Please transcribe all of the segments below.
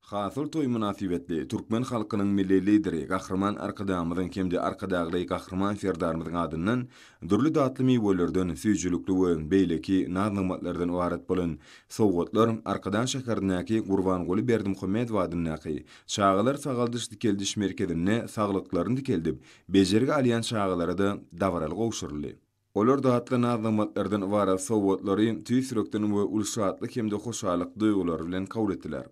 Hasyl toýy mynasybetli türkmen halkynyň Milli Lideri Gahryman Arkadagymyzyň hem-de Arkadagly Gahryman Serdarymyzyň adyndan dürli datly miwelerden, süýjülikli we beýleki naz-nygmatlardan ybarat bolan sowgatlar Arkadag şäherindäki Gurbanguly Berdimuhamedow adyndaky Çagalar sagaldyş-dikeldiş merkezinde saglyklaryny dikeldip, bejergi alýan çagalara-da dabaraly gowşuryldy. Olar datly naz-nygmatlardan ybarat sowgatlary tüýs ýürekden we uly şatlyk hem-de hoşallyk duýgulary bilen kabul etdiler.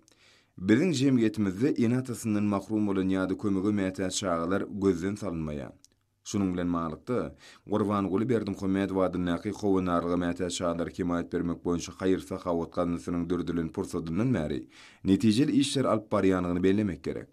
Biziň jemgyýetimizde ene-atasyndan mahrum bolan ýa-da kömege mätäç çagalar gözden salynmaýar. Şunuň bilen baglylykda, Gurbanguly Berdimuhamedow adyndaky Howandarlyga mätäç çagalara hemaýat bermek boýunça haýyr-sahawat gaznasynyň döredilen pursadyndan bäri netijeli işleri alyp barýandygyny bellemek gerek.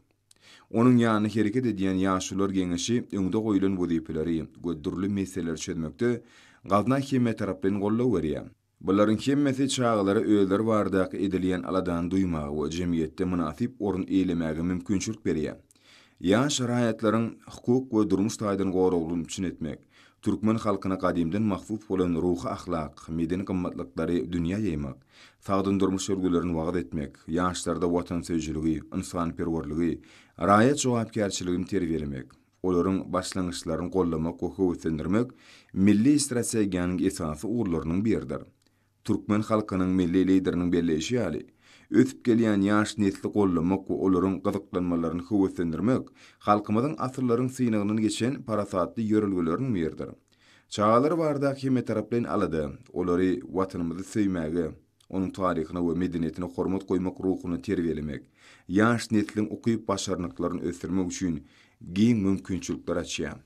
Onuň ýanynda hereket edýän Ýaşulular geňeşi öňde goýlan wezipeleri we dürli meseleleri çözmekde gazna hemmetaraplaýyn goldaw berýär. Bularyň hemmesi çagalara özleri baradaky edilýän aladany duýmaga we jemgyýetde mynasyp orun eýelemäge mümkinçilik berýär. Ýaş raýatlaryň hukuk we durmuş taýdan goraglygyny üpjün etmek, türkmen halkyna gadymdan mahsus bolan ruhy-ahlak, medeni gymmatlyklary dünýä ýaýmak, sagdyn durmuş ýörgülerini wagyz etmek, ýaşlarda watansöýüjiligi, ynsanperwerligi, raýat jogapkärçiligini terbiýelemek, olaryň başlangyçlaryny goldamak we höweslendirmek milli strategiýanyň esasy ugurlarynyň biridir. Türkmen halkynyň Milli Lideriniň belleýşi ýaly, ösüp gelýän ýaş nesli goldamak we olaryň gyzyklanmalaryny höweslendirmek halkymyzyň asyrlaryň synagyndan geçen parasatly ýörelgeleriniň biridir. Çagalar baradaky hemmetaraplaýyn alada olary Watanymyzy söýmäge, onuň taryhyna we medeniýetine hormat goýmak ruhunda terbiýelemek, ýaş nesliň ukyp-başarnyklaryny ösdürmek üçin giň mümkinçilikleri açýar.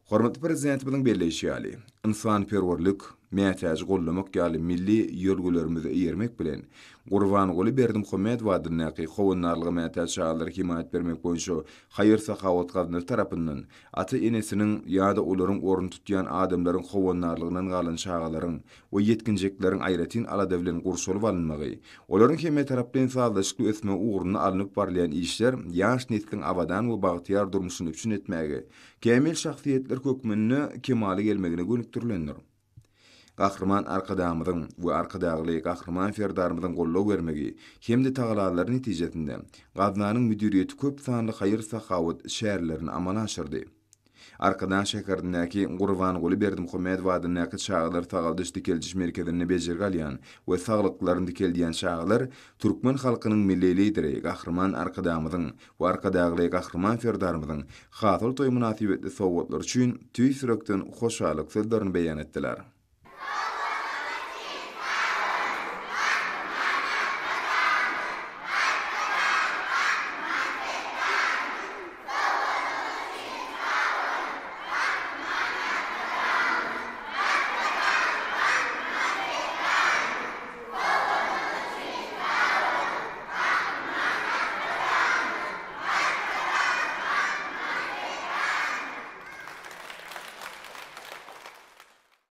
Hormatly Prezidentimiziň belleýşi ýaly, ynsanperwerlik, mätäji goldamak ýaly milli ýörelgelerimize eýermek bilen, Gurbanguly Berdimuhamedow adyndaky Howandarlyga mätäç çagalara hemaýat bermek boýunça haýyr-sahawat gaznasy tarapyndan ata-enesiniň ýa-da olaryň ornuny tutýan adamlaryň howandarlygyndan galan çagalaryň we ýetginjekleriň aýratyn alada bilen gurşalyp alynmagy, olaryň hemmetaraplaýyn sazlaşykly ösmegi ugrunda alnyp barylýan işler ýaş nesliň abadan we bagtyýar durmuşyny üpjün etmäge, kämil şahsyýetler hökmünde kemala gelmegine gönükdirilendir. Gahryman Arkadagymyzyň we Arkadagly Gahryman Serdarymyzyň goldaw bermegi hem-de tagallalary netijesinde gaznanyň müdiriýeti köp sanly haýyr-sahawat çärelerini amala aşyrdy. Arkadag şäherindäki Gurbanguly Berdimuhamedow adyndaky çagalar sagaldyş-dikeldiş merkezinde bejergi alýan we saglyklaryny dikeldýän çagalar türkmen halkynyň Milli Lideri Gahryman Arkadagymyzyň we Arkadagly Gahryman Serdarymyzyň Hasyl toýy mynasybetli sowgatlary üçin tüýs ýürekden hoşallyk sözlerini beýan etdiler.